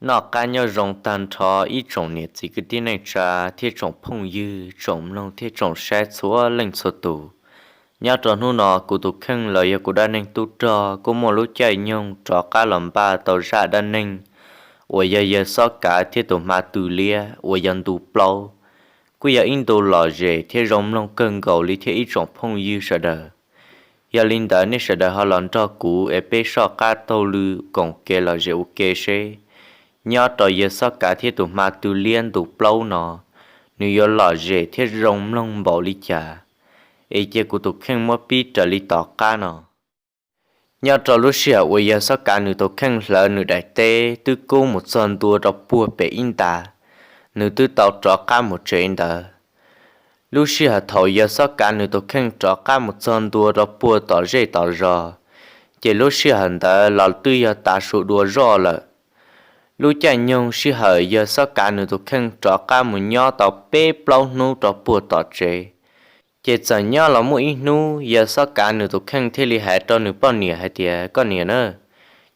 Noj qab nyob zoo tag nrho ib tsoom niam txiv kwv tij neej tsa thiab tsoom phooj ywg tsoom mloog thiab tsoom saib txhua leej txhua tus. Nyob rau hnub no kuv tus kheej los yog kuv dab neeg tub rog kuj muaj lub caij nyoog rov qab los npaj tau zaj dab neeg uas yog yawg Xob Kav thiab tus hma tw liab uas yog ntu plaub, kuj yog ib ntu lom zem thiab zoo mloog kawg nkaus li thiab ib tsoom phooj ywg sawv daws. Yog li ntawd nej sawv daws ho los nrog kuv es peb soj qab taug lw koom kev lom zem ua ke seb nyob rau yawg Xob Kav thiab tus hma tw liab ntu plaub no, nws yuav lom zem thiab zoo mloog npaum li cas. Es cia kuv tus kheej muab pib raws li tom qab no. Nyob rau lub sij hawm uas yawg Xob Kav nws tus kheej hlawv nws daim teb twb kub mus txog ntua rau puag pem ib ntas, nws twb tau rov qab mus tsev ntawd. Lub sij hawm thaum yawg Xob Kav nws tus kheej rov qab mus txog ntua rau puag tom zej tom zos, ces lub sij hawm ntawd los twb yog tav su dua zoj lawm. Lub caij nyoog sij hawm yawg Xob Kav nws tus kheej rov qab mus nyob tau peb plaub hnub rau puag tom tsev, ces txawm nyob los muaj ib hnub yawg Xob Kav nws tus kheej thiaj li hais rau nws poj niam hais tias, Koj niam na,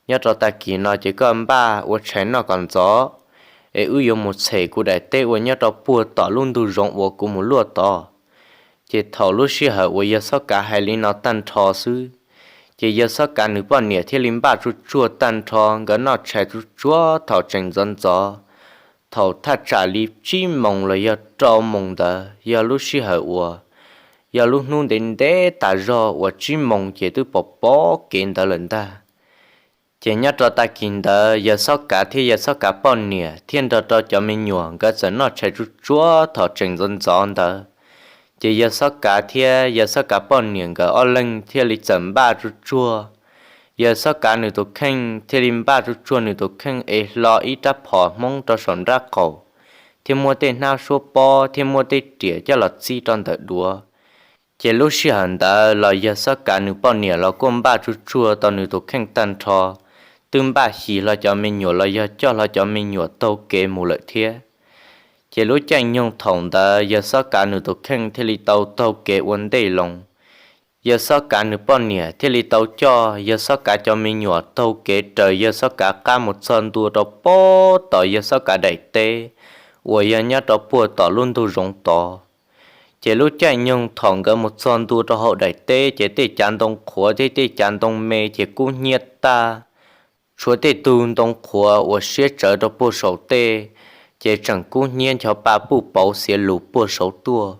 nyob rau tag kis no ces koj npaj ua tshais noj kom ntxov, es wb yuav mus txhem kuv daim teb uas nyob rau puag tom lub ntug zoov uas kuv mus luaj tod. Ces thaum lub sij hawm uas yawg Xob Kav hais li no tag nrho xwb, ces yawg Xob Kav nws poj niam thiaj li npaj tsuj tsuag tag nrho, nkawd noj tshais tsuj tsuag thaum tseem ntxov ntxov. Thaum thaj tsam li tsib moos los yog rau moos ntawd yog lub sij hawm uas yog lub hnub ntev ntev tas zog uas tsib moos ces twb pom pom kev ntawd lawm ntag. Ces nyob rau tag kis ntawd yawg Xob Kav thiab yawg Xob Kav poj niam thiaj nrog rau cov me nyuam nkawd txawm noj tshais tsuj tsuag thaum tseem ntxov ntxov ntawd. Ces yawg Xob Kav thiab yawg Xob Kav poj niam nkawd ob leeg thiaj li txawm npaj tsuj tsuag. Yawg Xob Kav nws tus kheej thiaj li npaj tsuj tsuag nws tus kheej es hlo ib rab phom Hmoob rau saum nrab qaum, thiab muab tej hnab suab pob thiab muab tej riam coj los txib rau ntawm duav. Ces lub sij hawm ntawd los yawg Xob Kav nws poj niam los kuj npaj tsuj tsuag tau nws tus kheej tag nrho, twb npaj xyis hlo cov me nyuam los yog coj hlo cov me nyuam taug kev mus lawm thiab. Ces lub caij nyoog thaum ntawd yawg Xob Kav nws tus kheej thiaj li tau taug kev ua ntej loo. Yawg Xob Kav nws poj niam thiaj li tau coj yawg Xob Kav cov me nyuam taug kev raws yawg Xob Kav qab mus txog ntua rau puag tom yawg Xob Kav daim teb uas yog nyob rau puag tom lub ntug zoov tod. Ces lub caij nyoog thaum nkawd mus txog ntua rau hauv daim teb ces tej cav ntoo qhuav thiab tej cav ntoo me ces kub hnyiab tag. Tshuav tej tug ntoo qhuav uas siab tsawv rau puag saum tej, ces tseem kub hnyiab ncho pa puj pauv xiav lus puag saud tuaj.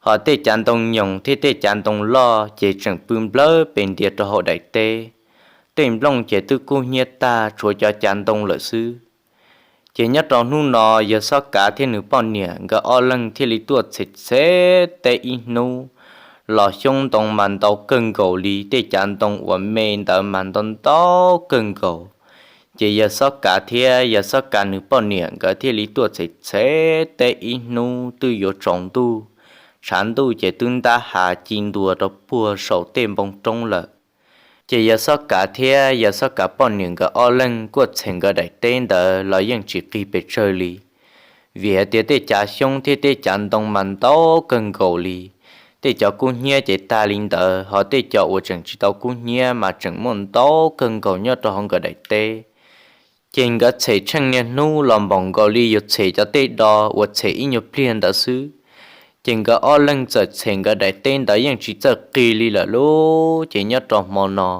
Hos tej cav ntoo nyoos thiab tej cav ntoo loj ces tseem pw nplawg pes ntiag rau hauv daim teb. Tej nplooj ces twb kub hnyiab tag tshuav cov cav ntoo lawm xwb. Ces nyob rau hnub no yawg Xob Kav thiab nws poj niam nkawd ob leeg thiaj li tuaj txhem txhem teb ib hnub, los xyoob ntoo mas ntau kawg nkaus li, tej cav ntoo uas me ntawd mas ntau ntau kawg nkaus. Ces yawg Xob Kav thiab yawg Xob Kav nws poj niam nkawd thiaj li tuaj txhem txhem teb ib hnub twb yuav tsaus ntuj, tshav ntuj ces twb ntab hav ci ntua rau puag saum tej npoo roob lawm. Ces yawg Xob Kav thiab yawg Xob Kav poj niam nkawd ob leeg kuaj txhem nkawd daim teb ntawd los yeej tsis qig pes tsawg li, vim hais tias tej cav xyoob thiab tej cav ntoo mas ntau kawg nkaus li. Tej cov kub hnyiab ces tag li ntawd, ho tej cov uas tseem tsis tau kub hnyiab mas tseem muaj ntau kawg nkaus nyob rau hauv nkawd daim teb. Ces nkawd txhem tsheej niaj hnub los npaum nkaus li yus txhem cov tej do uas txhem ib nyuag pliag ntawd xwb. Ces nkawd ob leeg txawm txhem nkawd daim teb ntawd yeej tsis txawj qig li lawm lauj. Ces nyob rau hmo no,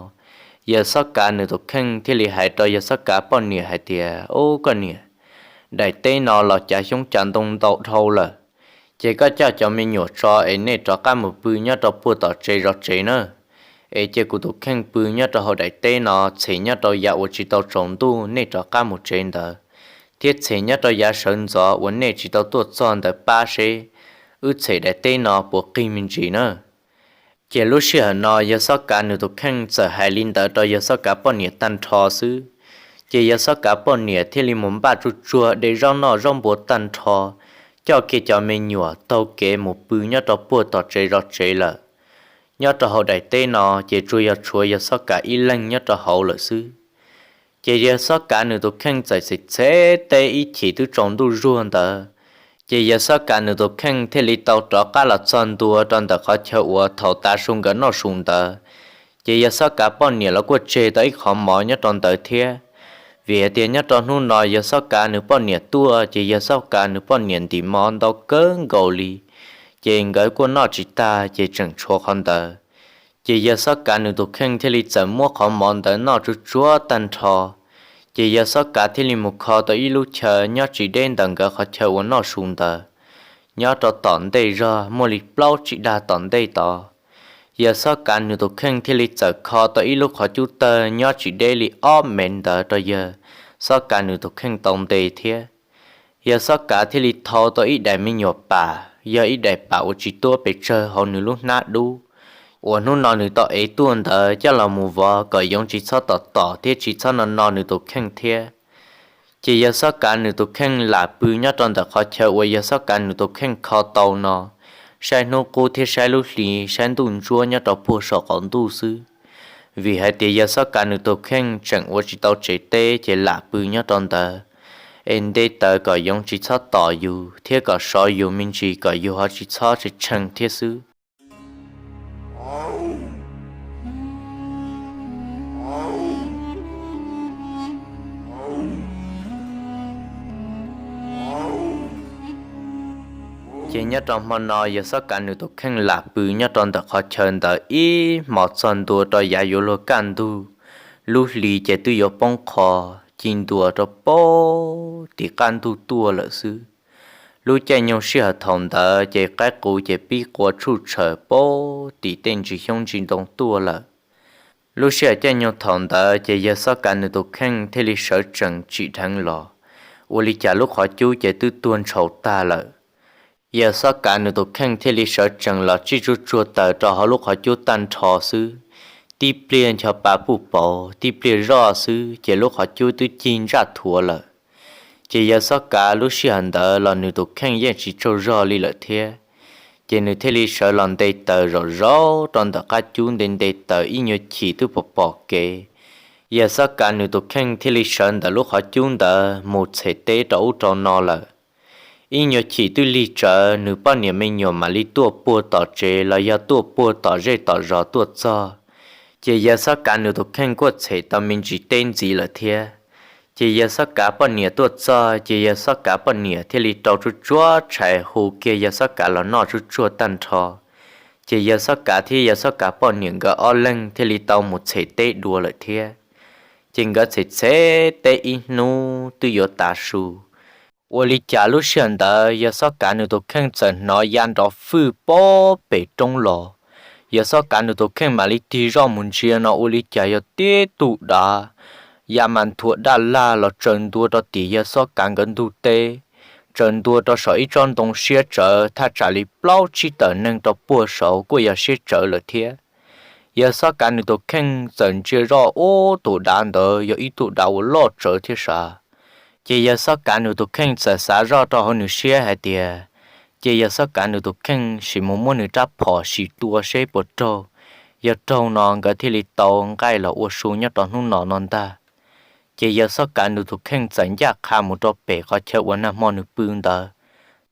yawg Xob Kav nws tus kheej thiaj li hais rau yawg Xob Kav poj niam hais tias, Ub, koj niam, daim teb no los cav xyoob cav ntoo ntau dhau lawm. Ces koj coj cov me nyuam tso es nej rov qab mus pw nyob rau puag tom tsev zov tsev na. Es cia kuv tus kheej pw nyob rau hauv daim teb no, txhem nyob rau yav uas tsis tau tsaus ntuj nej rov qab mus tsev ntawd, thiab txhem nyob rau yav sawv ntxov uas nej tsis tau tuaj txog ntawd pab seb wb txhem daim teb no puas qig me ntsis na. Ces lub sij hawm no yawg Xob Kav nws tus kheej txawm hais li ntawd rau yawg Xob Kav poj niam tag nrho xwb. Ces yawg Xob Kav poj niam thiaj li mus npaj tsuag tsuag de zaub noj zaub npua tag nrho, coj kiag cov me nyuam taug kev mus pw nyob rau puag tom tsev zov tsev lawm. Nyob rau hauv daim teb no ces tsuas yog tshuav yawg Xob Kav ib leeg nyob rau hauv lawm xwb. Ces yawg Xob Kav nws tus kheej txawm txhem txhem teb ib chim twb tsaus ntuj zuag ntawd. Ces yawg Xob Kav nws tus kheej thiaj li tau rov qab los txog ntua rau ntawm qhov chaw uas thaum tav su nkawd noj su ntawd. Ces yawg Xob Kav poj niam los kuj tseg tau ib qhov mov nyob rau ntawd thiab. Vim hais tias nyob rau hnub no yawg Xob Kav nws poj niam tuaj ces yawg Xob Kav nws poj niam ntim mov ntau kawg nkaus li. Ces nkawd kuj noj tsis tag ces tseem tshuav qhov ntawd. Ces yawg Xob Kav nws tus kheej thiaj li txawm muab qhov mov ntawd noj tsuag tsuag tag nrho. Ces yawg Xob Kav thiaj li mus kho tau ib lub chaw nyob tsis deb ntawm nkawd qhov chaw uas noj su ntawd. Nyob rau tom ntej zog muaj li plaub tsib dag tom ntej tod, yawg Xob Kav nws tus kheej thiaj li txawm kho tau ib lub qhov cub tawg nyob tsis deb li ob mev ntawd rau yawg Xob Kav nws tus kheej tau nte thiab. Yawg Xob Kav thiaj li thau tau ib daim me nyuam pam, yog ib daim pam uas tsis tuab pes tsawg hauv nws lub hnab dub, uas hnub no nws tau ev tuaj ntawd coj los mus vov kom yoov tsis txhob tom tom thiab tsis txhob no no nws tus kheej thiab. Ces yawg Xob Kav nws tus kheej lam pw nyob rau ntawm qhov chaw uas yawg Xob Kav nws tus kheej kho tau no, saib hnub qub thiab saib lub hli, saib ntuj ntsuab nyob rau puag saum qaum ntuj xwb. Vim hais tias yawg Xob Kav nws tus kheej tseem ua tsis tau tsev teb ces lam pw nyob rau ntawd, es nte taws kom yoov tsis txhob tom yus thiab kom sov yus me ntsis kom yus ho tsis txhob tshee tshee thiab xwb. Ces nyob rau hmo no yawg Xob Kav nws tus kheej lam pw nyob rau ntawm qhov chaw ntawd ib hmos txog ntua rau yav yuav luag kaj ntug, lub hli ces twb yuav poob qho, ci ntua rau puag tim qab ntug tuaj lawm xwb. Lub caij nyoog sij hawm thaum ntawd ces qaib qus ces pib qua tshuj tshaws puag tim tej ntsis xyoob ntsis ntoo tuaj lawm. Lub sij hawm caij nyoog thaum ntawd ces yawg Xob Kav nws tus kheej thiaj li sawv tsees tsim dheev los, ua li cas lub qhov cub ces twb tuag ntshaus tag lawm. Yawg Xob Kav nws tus kheej thiaj li sawv tsees los tsij tsuj tsuag taws rau hauv lub qhov cub tag nrho xwb. Tib pliag ncho pa puj pauv, tib pliag zoj xwb ces lub qhov cub twb cig ntsaj thuav lawm. Ces yawg Xob Kav lub sij hawm ntawd los nws tus kheej yeej tsis tsaug zog li lawm thiab. Ces nws thiaj li sawv los nte taws zaum zaum rau ntawm qab cub nte nte taws ib nyuag chim twb pom pom kev. Yawg Xob Kav nws tus kheej thiaj li sawv ntawm lub qhov cub ntawd mus txhem teb rau ub rau no lawm. Ib nyuag chim twb lig tsawv nws poj niam me nyuam mam li tuaj puag tom tsev los yog tuaj puag tom zej tom zos tuaj txog. Ces yawg Xob Kav nws tus kheej kuj txhem tau me ntsis teb ntxiv lawm thiab. Ces yawg Xob Kav poj niam tuaj txog ces yawg Xob Kav poj niam thiaj li rau tsuj tsuag tshais hu kiag yawg Xob Kav los noj tsuj tsuag tag nrho. Ces yawg Xob Kav thiab yawg Xob Kav poj niam nkawd ob leeg thiaj li tau mus txhem teb dua lawm thiab. Ces nkawd txhem txhem teb ib hnub twb yuav tav su, ua li cas lub sij hawm ntawd yawg Xob Kav nws tus kheej txawm hnov ya nrov fwj puag pem roob los. Yawg Xob Kav nws tus kheej mam li tig zoj mus ntsia no ua li cas yog tib tug dav ya mas nthuav daj lag los tsaws ntua rau tim yawg Xob Kav nkawd ntug teb, tsaws ntua rau saum ib tsob ntoo siab tsawv thaj tsam li plaub tsib tawm neeg rau puag saud kuj yog siab tsawv lawm thiab. Yawg Xob Kav nws tus kheej txawm ntsia zoj ub tus dav ntawd yog ib tug dav uas loj tsawv thiab sav. Ces yawg Xob Kav nws tus kheej txawm xav zoj rau hauv nws siab hais tias, ces yawg Xob Kav nws tus kheej sim mus muab nws rab phom sim tua seb puas raug, yog raug no nkawd thiaj li tau nqaij los ua su nyob rau hnub no no ntag. Ces yawg Xob Kav nws tus kheej txawm ncaj qha mus rau pem qhov chaw uas nag hmo nws pw ntawd.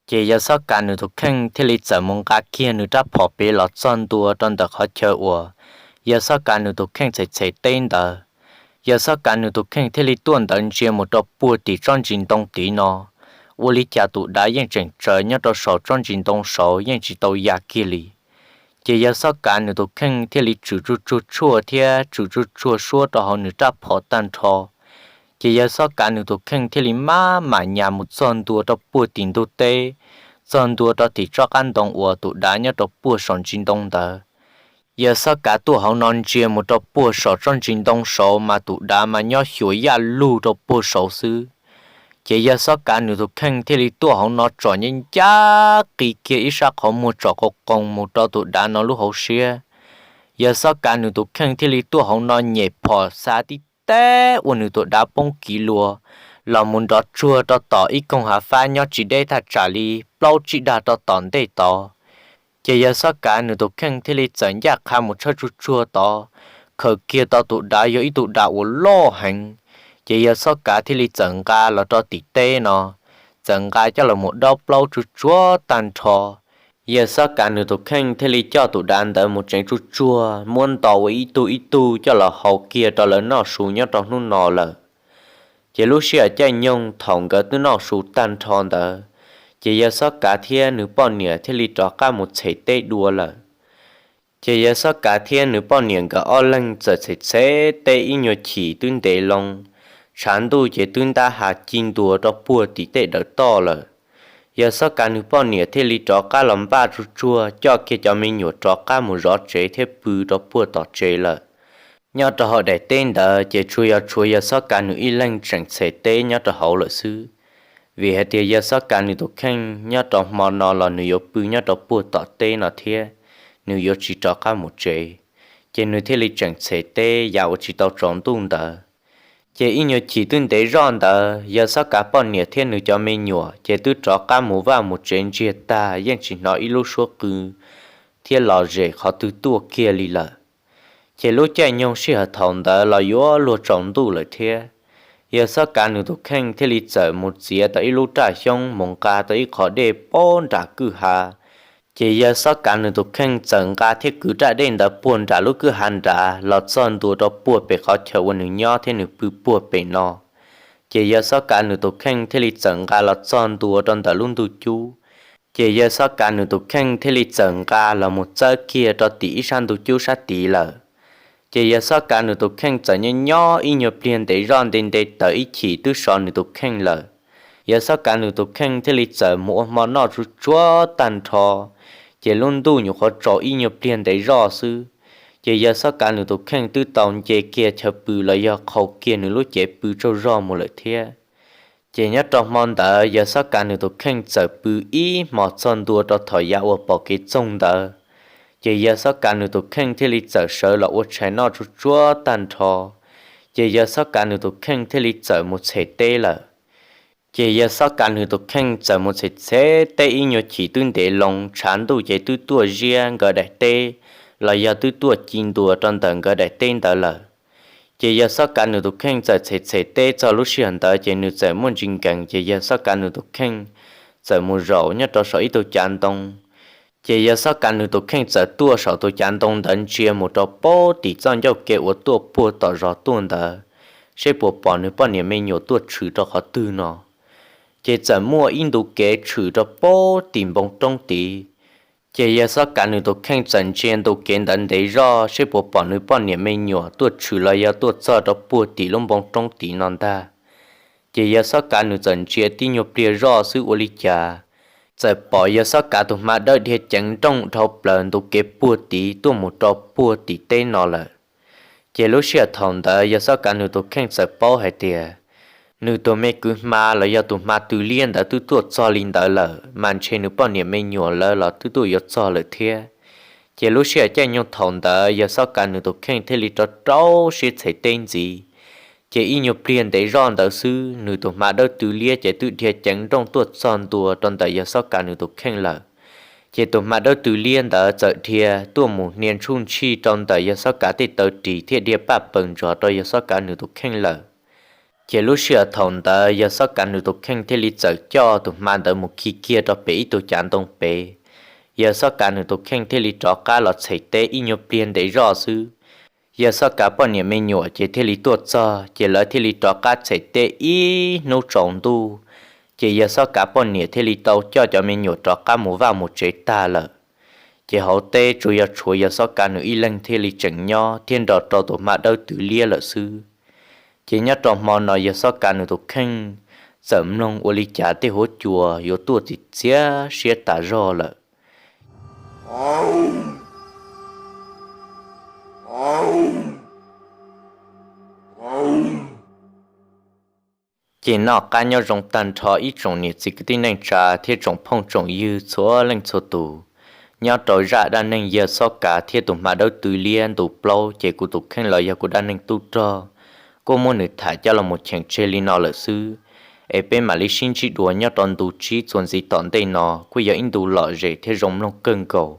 Ces yawg Xob Kav nws tus kheej thiaj li txawm mus nqa kiag nws rab phom pem los txog ntua rau ntawm qhov chaw uas yawg Xob Kav nws tus kheej txhem txhem teb ntawd. Yawg Xob Kav nws tus kheej thiaj li tuaj ntawd ntsia mus rau puag tim tsob ntsis ntoo tid no, ua li cas tus dav yeej tseem tsaws nyob rau saum tsob ntsis ntoo saud yeej tsis tau ya kiag li. Ces yawg Xob Kav nws tus kheej thiaj li tswm tsuj tsuag tshuaj thiab tswm tsuj tsuag suab rau hauv nws rab phom tag nrho. Ces yawg Xob Kav nws tus kheej thiaj li maj mam nyas mus txog ntua rau puag tim ntug teb, txog ntua rau tim tsob qab ntoo uas tus dav nyob rau puag saum ntsis ntoo ntawd. Yawg Xob Kav tuaj hauv no ntsia mus rau puag saum tsob ntsis ntoo saud mas tus dav mas nyob xyuas yaj lug rau puag saud xwb. Ces yawg Xob Kav nws tus kheej thiaj li tuaj hauv no tsom ncaj ncaj qi kiag ib sab qhov muag tsom qau qoos mus rau tus dav no lub hauv siab. Yawg Xob Kav nws tus kheej thiaj li tuaj hauv no nyem phom xav tib teb ua nws tus dav poob kiv lua los mus nrov tsuag rau tom ib koog hav fab nyob tsis deb thaj tsam li plaub tsib dag rau tom ntej tod. Ces yawg Xob Kav nws tus kheej thiaj li txawm ncaj qha mus tshawb tsuag tsuag tod, khaws kiag tau tus dav yog ib tug dav uas loj heev. Ces yawg Xob Kav thiaj li txawm nqa los rau tim teb no, txawm nqa coj los mus daub plaub tsuag tsuag tag nrho. Yawg Xob Kav nws tus kheej thiaj li coj tus dav ntawd mus tsev tsuag tsuag, muab nto ua ib tug ib tug coj los hau kiag rau lawv noj su nyob rau hnub no lawm. Ces lub sij hawm caij nyoog thaum nkawd twb noj su tag nrho ntawd, ces yawg Xob Kav thiab nws poj niam thiaj li rov qab mus txhem teb dua lawm. Ces yawg Xob Kav thiab nws poj niam nkawd ob leeg txawm txhem txhem teb ib nyuag chim twb ntev loo, tshav ntuj ces twb ntab has ci ntua rau puag tim tej dawm toj lawm. Yawg Xob Kav nws poj niam thiaj li rov qab los npaj tsuag tsuag coj kiag cov me nyuam rov qab mus zov tsev thiab pw rau puag tom tsev lawm. Nyob rau hauv daim teb ntawd ces tsuas yog tshuav yawg Xob Kav nws ib leeg tseem txhem teb nyob rau hauv lawm xwb, vim hais tias yawg Xob Kav nws tus kheej nyob rau hmo no los nws yuav pw nyob rau puag tom teb no thiab, nws yuav tsis rov qab mus tsev. Ces nws thiaj li tseem txhem teb yav uas tsis tau tsaus ntuj ntawd. Ces ib nyuag chim twb ntev zoj ntawd, yawg Xob Kav poj niam thiab nws cov me nyuam ces twb rov qab mus vaj mus tsev ntsiag tag, yeej tsis hnov ib lub suab qw thiab lom zem qhov twg tuaj kiag li lawm. Ces lub caij nyoog sij hawm thaum ntawd los yuav luag tsaus ntuj lawm thiab. Yawg Xob Kav nws tus kheej thiaj li txawm mus txiav tau ib lub raj xyoob mus nqa tau ib qho dej puag nram kwj ha. Ces yawg Xob Kav nws tus kheej txawm nqa thiab kwv raj dej ntawd puag nram lub kwj ha nrad los txog ntua rau puag pem qhov chaw uas nws nyob thiab nws pw puag pem no. Ces yawg Xob Kav nws tus kheej thiaj li txawm nqa los txog ntua rau ntawm lub ntuj cub. Ces yawg Xob Kav nws tus kheej thiaj li txawm nqa los mus txawb kiag rau tim ib sab ntuj cub sab tid lawm. Ces yawg Xob Kav nws tus kheej txawm nyob nyob ib nyuag pliag ntev zoj nte nte tawm ib chim twb so nws tus kheej lawm. Yawg Xob Kav nws tus kheej thiaj li txawm mus ua hmo noj tsuag tsuag tag nrho, ces lub ntuj nyuam qhuav tsaus ib nyuag pliag ntev zoj xwb. Ces yawg Xob Kav nws tus kheej twb tau nce kiag chaw pw los yog qhau kiag nws lub cev pw tsaug zog mus lawm thiab. Ces nyob rau hmo ntawd yawg Xob Kav nws tus kheej txawm pw ib hmos txog ntua rau thaum yav uas pom kev txoog ntawd. Ces yawg Xob Kav nws tus kheej thiaj li txawm sawv los ua tshais noj tsuag tsuag tag nrho. Ces yawg Xob Kav nws tus kheej thiaj li txawm mus txhem teb lawm. Ces yawg Xob Kav nws tus kheej txawm mus txhem txhem teb ib nyuag chim twb ntev loo, tshav ntuj ces twb tuaj ziab nkawd daim teb los yog twb tuaj ci ntua rau ntawm nkawd daim teb ntawd lawm. Ces yawg Xob Kav nws tus kheej txawm txhem txhem teb txog lub sij hawm ntawd ces nws txawm muaj ntsis nkees, ces yawg Xob Kav nws tus kheej txawm mus zaum nyob rau saum ib tug cav ntoo. Ces yawg Xob Kav nws tus kheej txawm tuaj saum tus cav ntoo ntawd ntsia mus rau puag tim txoj ncauj kev uas tuaj puag tom zos tuaj ntawd, seb puas pom nws poj niam me nyuam tuaj tshwm rau qhov twg no. Ces txawm muaj ib ntu kev tshwm rau puag tim npoo roob tid. Ces yawg Xob Kav nws tus kheej txawm ntsia ntu kev ntawd ntev zoj seb puas pom nws poj niam me nyuam tuaj tshwm los yog tuaj txog rau puag tim lub npoo roob tid no ntag. Ces yawg Xob Kav nws txawm ntsia tib nyuag pliag zoj xwb ua li cas txawm pom yawg Xob Kav tus hma dawb dhia ceev nrooj dhau plaws ntu kev puag tid tuaj mus rau puag tim teb no lawm. Ces lub sij hawm thaum ntawd yawg Xob Kav nws tus kheej txawm paub hais tias nws tus me kwv hma los yog tus hma tw liab ntawd twb tuaj txog li ntawd lawm, mas ntshe nws poj niam me nyuam lawv los twb tuaj yuav txog lawm thiab. Ces lub sij hawm caij nyoog thaum ntawd yawg Xob Kav nws tus kheej thiaj li rau rau siab txhem teb ntxiv. Ces ib nyuag pliag ntev zoj ntawd xwb, nws tus hma dawb tw liab ces twb dhia ceev nrooj tuaj txog ntua rau ntawm yawg Xob Kav nws tus kheej lawm. Ces tus hma dawb tw liab ntawd txawm dhia tuaj mus hnia ntsuj ntshij rau ntawm yawg Xob Kav tej taw ris thiab dhia paj paws ntsos rau yawg Xob Kav nws tus kheej lawm. Ces lub sij hawm thaum ntawd yawg Xob Kav nws tus kheej thiaj li txawm coj tus hma ntawd mus khi kiag rau pem ib tug cav ntoo pem. Yawg Xob Kav nws tus kheej thiaj li rov qab los txhem teb ib nyuag pliag ntev zoj xwb. Yawg Xob Kav poj niam me nyuam ces thiaj li tuaj txog, ces lawv thiaj li rov qab txhem teb ib hnub tsaus ntuj. Ces yawg Xob Kav poj niam thiaj li tau coj cov me nyuam rov qab mus vaj mus tsev tag lawm. Ces hauv teb tsuas yog tshuav yawg Xob Kav nws ib leeg thiaj li tseem nyob thiab nrog rau tus hma dawb tw liab lawm xwb. Ces nyob rau hmo no yawg Xob Kav nws tus kheej txawm mloog ua li cas tej huab cua yuav tuaj txiv txiav siab tas zog lawm. Ces noj qab nyob zoo tag nrho ib tsoom niam txiv kwv tij neej tsa thiab tsoom phooj tsoom ywg txhua leej txhua tus. Nyob rau zaj dab neeg yawg Xob Kav thiab tus hma dawb tw liab ntu plaub ces kuv tus kheej los yog kuv dab neeg tub rog kuj muab nws tham coj los mus cheem tseg li no lawm xwb. Es peb mam li sib ntsib dua nyob rau ntu tsib txuas ntxiv tom ntej no, kuj yog ib ntu lom zem thiab zoo mloog kawg nkaus.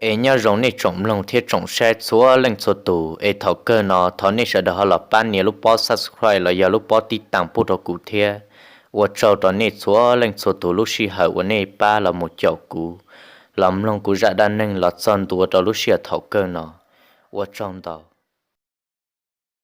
Es nyob zoo nej tsoom mloog thiab tsoom saib txhua leej txhua tus, es thaum kawg no thov nej sawv daws ho los pab nias lub pob subscribe los yog lub pob tib taas pub rau kuv thiab. Ua tsaug rau nej txhua leej txhua tus lub sij hawm uas nej pab los mus caum kuv, los mloog kuv zaj dab neeg los txog ntua rau lub sij hawm thaum kawg no. Ua tsaug ntau.